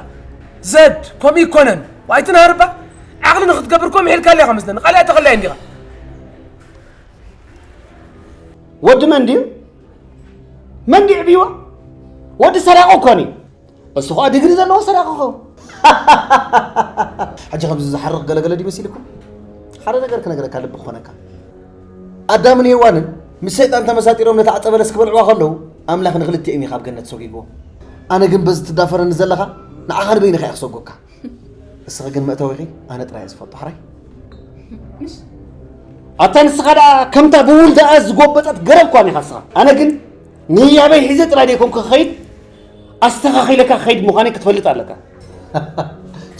ዘድ፣ ከምኡ ኣይኮነን። ዋይ ትንሃር እባ። ዓቕሊ ንኽትገብር እኮ ምሒልካለይ ኢኻ መስለኒ። ካልእ ኣይተኸላይን ዲኻ? ወዲ መን ድዩ? መን ድዩ ዕብይዋ? ወዲ ሰራቂ እኮ እዩ። እሱ ኸኣ ዲግሪ ዘለዎ ሰራቂ ክኸውን። ሕጂ ከምዚ ዝሓርቕ ገለገለ ድዩ መሲልኩም? ሓደ ነገር ክነግረካ ልቢ ክኾነካ። ኣዳምን ሄዋንን ምስ ሰይጣን ተመሳጢሮም ነቲ ዓጸ በለስ ክበልዕዋ ከለዉ ኣምላኽ ንኽልቲኦም እዩ ካብ ገነት ሰጒግዎም። ኣነ ግን በዚ ትዳፈረኒ ዘለኻ ንዓኻ ንበይንኻ እየ ክሰጎካ። እስኺ ግን መእተዊኺ ኣነ ጥራይ እየ ዝፈልጦ ሕራይ። ኣታ ንስኻ ደኣ ከምታ ብውልደኣ ዝጎበጠት ገረብ እኳ ኢኻ እስኻ። ኣነ ግን ንህያበይ ሒዘ ጥራይ ደይኮንኩ ክኸይድ ኣስተኻኺለካ ክኸይድ ምዃነይ ክትፈልጥ ኣለካ።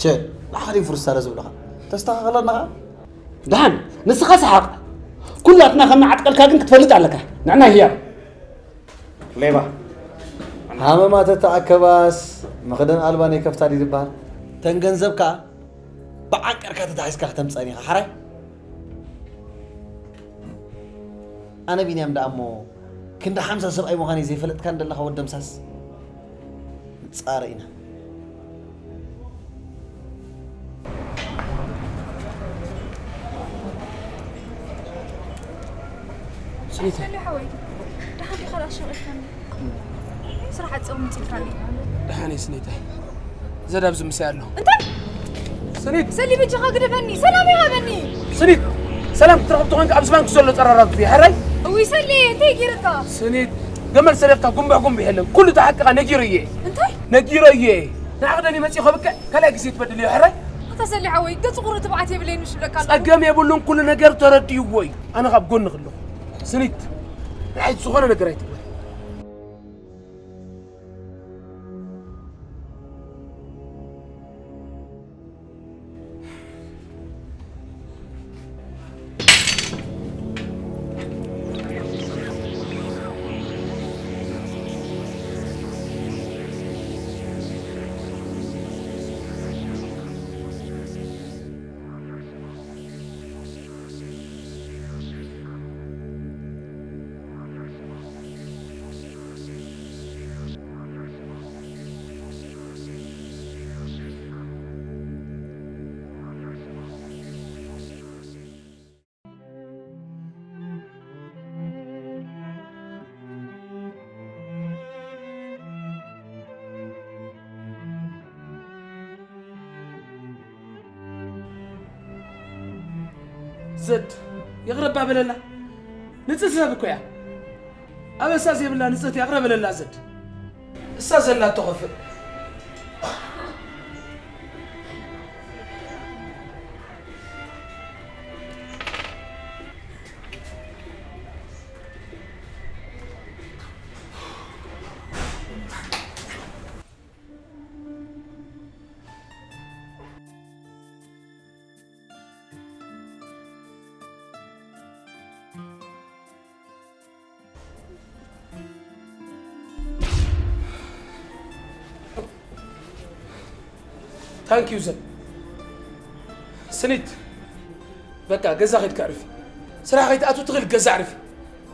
ቸ ንዓኻ ድዩ ፍሩስ ሳለ ዝብለኻ? ተስተኻኽለና ኸኣ። ደሓን ንስኻ ሰሓቕ። ኩላትና ከም ንዓጥቀልካ ግን ክትፈልጥ ኣለካ። ንዕና ህያብ። ሌባ። ሃመማ ተተኣከባስ መኽደን ኣልባ ናይ ከፍታ ድዩ ዝበሃል? ተን ገንዘብ ከኣ ብዓንቀርካ ተታሒዝካ ክተምጸን ኢኻ ሓራይ። ኣነ ቢንያም ደኣ እሞ ክንዲ ሓምሳ ሰብኣይ ምዃነይ ዘይፈለጥካን ደለኻ ወዲ ደምሳስ። ንጻረ ኢና። ሰሊ ሓወይ፣ ደሓን ዲኻ? ደኣ ሸቂልካኒ። ስራሕ ኣጽኦም ምጽልካኒ። ደሓን እየ ስኒተይ። ዘድ ኣብዚ ምሳይ ኣሎ። እንታይ? ስኒት! ሰሊ በጃኻ ግደፈኒ። ሰላም ይሃበኒ። ስኒት! ሰላም ክትረኽብ ተኾንካ ኣብዚ ባንክ ዘሎ ጸራራት እዩ፣ ሕራይ? እውይ ሰሊ፣ እንታይ ገይርካ? ስኒት! ገመል ሰሪቕካ ጉንብሕ ጉንብሕ የለን። ኩሉ እቲ ሓቅኻ ነጊሩ እየ። እንታይ? ነጊሮ እየ። ንዓኽ ደልዩ መጺኡ ከብቅዕ ካልኣይ ግዜ ትበድል እዩ፣ ሕራይ? ኣታ ሰሊ ሓወይ፣ ገጽ ቁሩብ ትብዓት የብለይን ምሽ ብለካ ኣለኹ። ጸገም የብሉን፣ ኩሉ ነገር ተረዲእዎ እዩ። ኣነ ካብ ጎንኺ ኣለኹ። ስኒት፣ ንዓይ ዝኾነ ነገር ኣይትግበር። ዘድ፣ ይቕረባ በለላ። ንጽህ ሰብ እኮ እያ። ኣበሳ ዘይብላ ንጽህቲ ይቕረ በለላ ዘድ። እሳ ዘላቶ ከፍእ። ታንክ ዩ ዘድ። ስኒት፣ በቃ ገዛ ከይድካ ዕርፊ። ስራሕ ከይትኣቱ ትኽእል ገዛ ዕርፊ።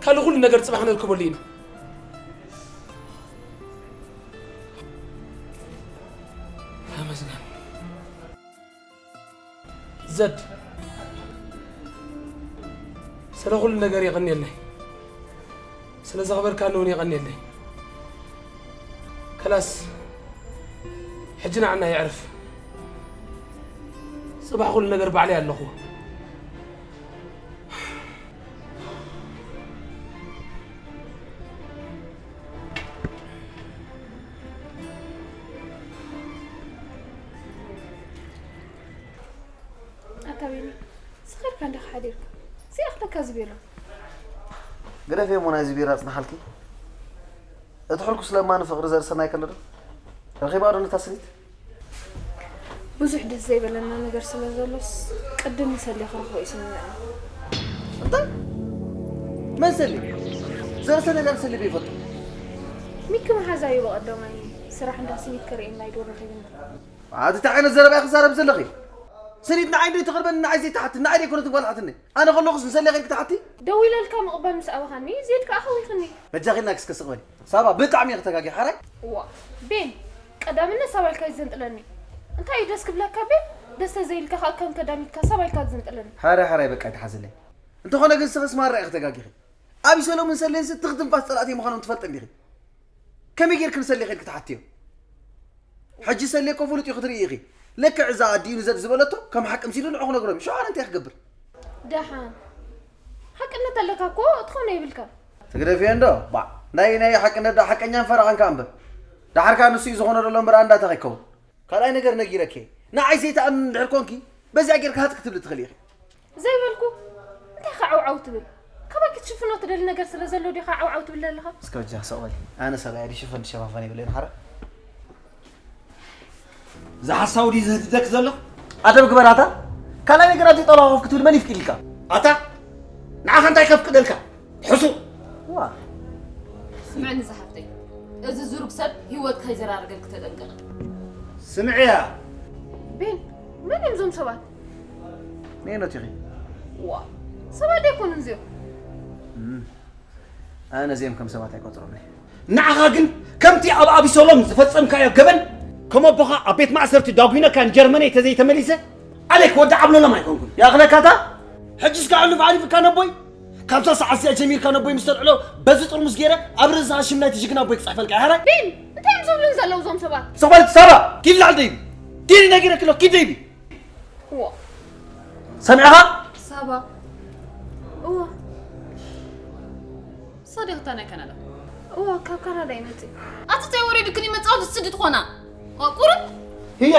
ካልእ ኩሉ ነገር ጽባሕ ነርከበሉ ኢና። ተመስገን። ዘድ፣ ስለ ኩሉ ነገር የቐንየለይ። ስለ ዘኽበርካኒ እውን የቐንየለይ። ከላስ፣ ሕጂ ንዓና የዕርፍ። ጽባሕ ኩሉ ነገር ባዕለይ ኣለኹዎ። ኣታ ቢኒ፣ ስኺርካ እንዲኻ ሓዲርካ። ዘይኣኽለካ እዚ ቢራ። ግደፍዮ እሞ ናይዚ ቢራ ጽንሓልኪ። እቲ ሕልኩስ ለማኒ ፍቕሪ ዘርእሰናይ ከሎ ዶ? ረኺባ ዶ ነታ ስኒት? ብዙሕ ደስ ዘይበለና ነገር ስለ ዘሎስ፣ ቅድም ንሰሊ ክረኽቦ እዩ ስምምዕና። እንታይ? መን ሰሊ? ዘርእሰናይ ዳን ሰሊ ዶ ይፈልጦ? ሚኪ መሓዛ እዩ ብቐዳማይ ስራሕ እንዳ ስኒት ከርእየና ኢሉ ረኺብና። ኣቲ እንታይ ዓይነት ዘረባ ኢኺ ትዛረቢ ዘለኺ? ስኒት ንዓይ ዶ ትቕርበኒ? ንዓይ ዘይትሓትኒ? ንዓይ ዶ ኣይኮነትን ጓል ሓትኒ? ኣነ ከለኹስ ንሰሊ ኸይድኪ ትሓቲ? ደዊለልካ ምቕባል ምስ ኣበኻኒ፣ ዜድ ከኣ ሃዊኽኒ። በጃኺ ኢልና ክስከ ስቕ በሊ። ሳባ ብጣዕሚ ኢኺ ተጋጊ ሓራይ። እዋ፣ ቤን፣ ቀዳምነት ሳባ ኢልካ እዩ ዘንጥለኒ። እንታይ እዩ ደስ ክብለካ ቤን? ደስ ተዘይልካ ከኣ ከም ከዳሚትካ ሳባ ኢልካ ትዘንጥለኒ። ሓራይ ሓራይ በቃ ኣይትሓዝለይ። እንተኾነ ግን ንስኽስ ማራ ኢኺ ተጋጊኺ። ኣቢሰሎምን ሰሌንስ ትኽ ትንፋስ ጸላእተይ ምዃኖም ትፈልጢ እንዲኺ። ከመይ ጌርኪ ንሰሌ ኬድኪ ትሓትዮ? ሕጂ ሰሌ እኮ ፍሉጥ እዩ ክትርኢ ኢኺ። ልክዕ እዛ ኣዲኡ ንዘድ ዝበለቶ ከም ሓቂ ምሲሉ ንዑ ክነግሮም እዩ። ሽዑ ኣነ እንታይ ክገብር? ደሓን። ሓቅነት ኣለካ እኮ ትኾነ ይብልካ። ትግደፍዮ እንዶ? ባዕ። ናይ ናይ ሓቅነት ዶ ሓቀኛን ፈራዕን ከኣ እምበር። ደሓር ከኣ ንሱ እዩ ዝኾነ ዘሎ እምበር ኣንዳታ ከይከውን። ካልኣይ ነገር ነጊረኪ። ንዓይ ዘይትኣምን እንድሕር ኮንኪ፣ በዚኣ ጌርካ ሃጥ ክትብሊ ትኽእሊ ኢኺ። ዘይበልኩ? እንታይ ኢኻ ዓውዓው ትብል? ካባይ ክትሽፍኖ ትደሊ ነገር ስለ ዘሎ ዲኻ ዓውዓው ትብል ዘለኻ? እስከ በጃ ሰቕ በሊ። ኣነ ሰብኣይ ድሽፈን ትሸፋፈን ይብለኒ ሓረ። ዝሓሳው ድዩ ዘህድደክ ዘሎ? ኣደብ ግበር ኣታ። ካልኣይ ነገር ኣብዚ ጠላዋ ኮፍ ክትብል መን ይፍቅድልካ? ኣታ ንዓኻ እንታይ ከፍቅደልካ? ሕሱ። ዋ። ስምዕኒ ዝሓፍተይ፣ እዚ ዝሩግ ሰብ ህይወት ከይዘራርገልክ ተጠንቀቕ። ስምዕያ። ቤን፣ መን እዮም እዞም ሰባት? ነየኖት ኢኺ? ዋ፣ ሰባት ኣይኮኑን እዚኦም። እም፣ ኣነ ነዚኦም ከም ሰባት ኣይቆጽሮምን እየ። ንዓኻ ግን ከምቲ ኣብ ኣቢሰሎም ዝፈጸምካዮ ገበን፣ ከም ኣቦኻ ኣብ ቤት ማእሰርቲ ዳጒነካ ንጀርመነይ ተዘይተመሊሰ፣ ኣሌክ ወዲ ዓብለሎም ኣይኮንኩን። ይኣኽለካ እታ? ሕጂስ ከኣ ሕሉፍ ዓሪፍካ ነቦይ? ካብዛ ሰዓት እዚኣ ጀሚርካ ነቦይ ምስ ተልዕሎ በዚ ጥርሙዝ ገይረ ኣብ ርእስኻ ሽም ናይቲ ጅግና ኣቦይ ክጽሕፈልካ እየ። ሕራይ? ቢን፣ እንታይ እዮም ዝብሉ ዘለዉ እዞም ሰባት? ሰባል ሳባ፣ ኪድ ላዕል ደይቢ። ኪድ ነጊረኪ ኣሎ፣ ኪድ ደይቢ። እዋ። ሰሚዕኻ? ሳባ። እዋ። ሳዲቕ እንታይ ናይ ካናዳ? እዋ፣ ካብ ካናዳ ይመጽእ። ኣቲ እንታይ ወሪዱክን እዩ መጻወቲ ስዲ ትኾና? ዋ፣ ቁሩብ። ህያ፣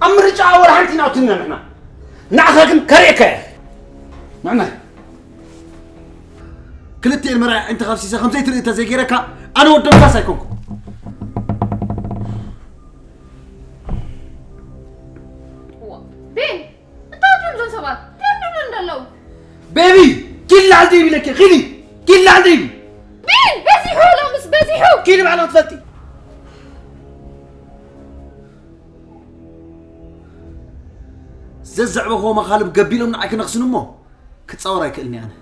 ኣብ ምርጫ ወላ ሓንቲ ኢና ኣውትና ንሕና። ንዓኻ ግን ከርእየካ እየ። ንዕና። ክልቲኤን መርኣያ ኣዒንቲ ካብ ሲሳ ከም ዘይትርኢ እንተዘይገይረካ፣ ኣነ ወዲ ደምሳስ ኣይኮንኩ። እዋ። ቤን፣ እንታይ እዮም እዞም ሰባት? እንታይ እዮም ዝብሉ እንደለዉ? ቤቢ፣ ኪድ ላዕል ደይቢ ኢለኪ፣ ኪዲ፣ ኪድ ላዕል ደይቢ። ቤን፣ በዚሑ ሎምስ በዚሑ። ኪዲ ባዕላ ትፈልጢ። ዘዘዕበኽዎ መኻልብ ገቢሎም ንዓይ ክነኽስኑ እሞ ክጻወር ኣይክእልን እየ ኣነ።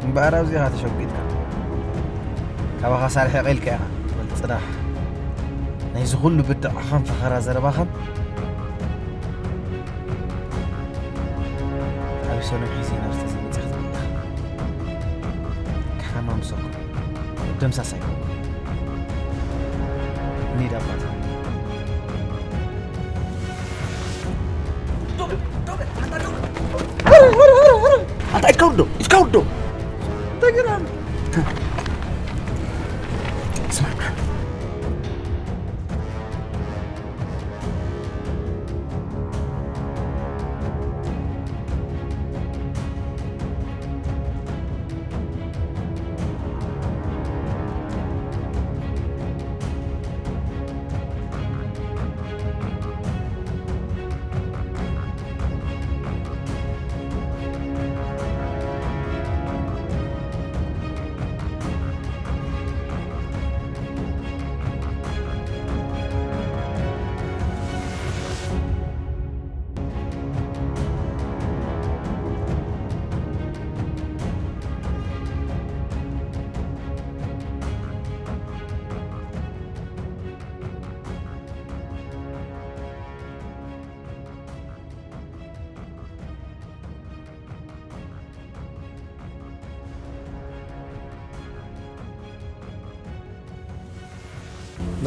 እምበኣር ኣብዚኻ ተሸጒጥካ፣ ካባኻ ሳልሕ የቐልካ ኢኻ ትብል ጽናሕ። ናይዚ ኩሉ ብድዓኻን ፈኸራ ዘረባኻን ኣብ ሰኑይ ሒዚ ናብ ዝተዘመጸ ክትብል ኢኻ። ክሓማምሰኩም። ደምሳስ ኣይኮንኩን። እንሂድ ኣባቴ። ኣንታ ኢድካ ውርዶ፣ ኢድካ ውርዶ። እንታይ ገይረ ኣሎ? ስማዕ።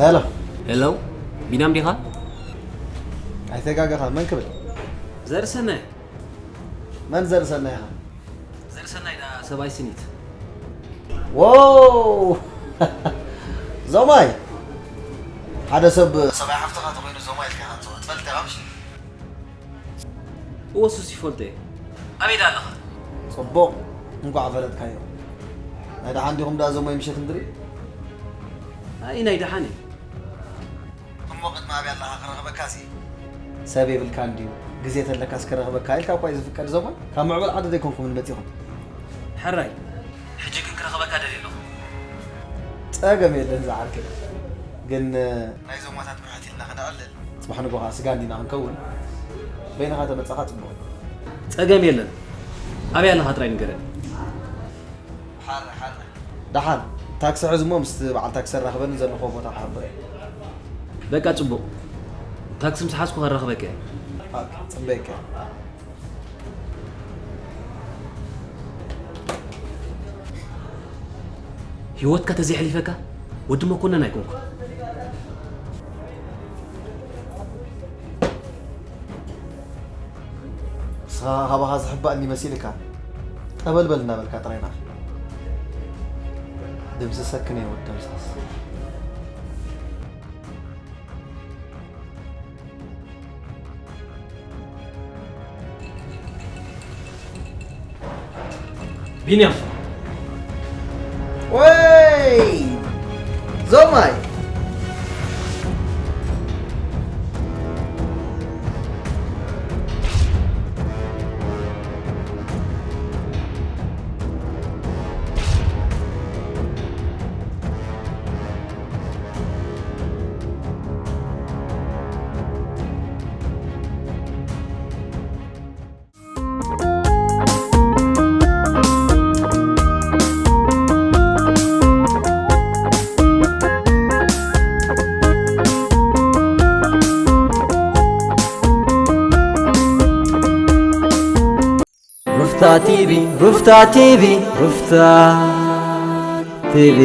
ሄሎ። ሄሎ፣ ቢናም ዲኻ? ኣይተጋገኻ፣ መን ክብል? ዘርሰናይ። መን ዘርሰናይ ኢኻ? ዘርሰናይ ዳ ሰብኣይ ስኒት። ዎው! ዞማይ! ሓደ ሰብ ሰብኣይ ሓፍትኻ ተኾይኑ ዞማይ ኢልካ ኢኻ ትፅውዖ። ትፈልጥ ኢኻ ምሽ? እወ ሱስ ይፈልጦ እየ። ኣበይ ዳ ኣለኻ? ፅቡቕ፣ እንኳዕ ፈለጥካዮ። ናይ ደሓን ዲኹም ዳ ዞማይ ምሸት ምድሪ? ኣይ ናይ ደሓን እየ። እሞ ቅድሚ ኣበይ ኣለኻ ክረኽበካ ሲ? ሰብ የብልካ እንድዩ፣ ግዜ ተለካስ ክረኽበካ ኢልካ እኳ እዩ ዝፍቀድ። ዞማይ ካብ ምዕበል ዓዲ ዘይኮንኩም መፂኹም። ሕራይ፣ ሕጂ ግን ክረኽበካ ደልየ ኣለኹ። ፀገም የለን ዝዓርከይ፣ ግን ናይ ዞማታት ብርሕት ኢልና ከነዕልል። ፅባሕ ንጎ ከዓ ስጋ እንዲና ክንከውን፣ በይንኻ ተመፃኻ ፅቡቕ እዩ። ፀገም የለን። ኣበይ ኣለኻ ጥራይ ንገረኒ። ሓረ ሓረ። ደሓን ታክሲ ሕዝ እሞ ምስቲ በዓል ታክሲ ኣራኽበኒ፣ ዘለኹዎ ቦታ ክሕብር እየ። በቃ ፅቡቕ። ታክሲ ምስ ሓዝኩ ከራኽበካ እየ። በቃ፣ ፅበየካ። ህይወትካ ተዘይሕሊፈካ ወዲ መኮነን ኣይኮንኩ። ንስኻ ካባኻ ዝሕባእኒ መሲልካ፣ ጠበልበል እናበልካ ጥራይ ና። ድምስሰክን እየ ወዲ ደምሳስ። ቢንያም። ወይ ዞማይ። ሩፍታ ቲቪ ሩፍታ ቲቪ ሩፍታ ቲቪ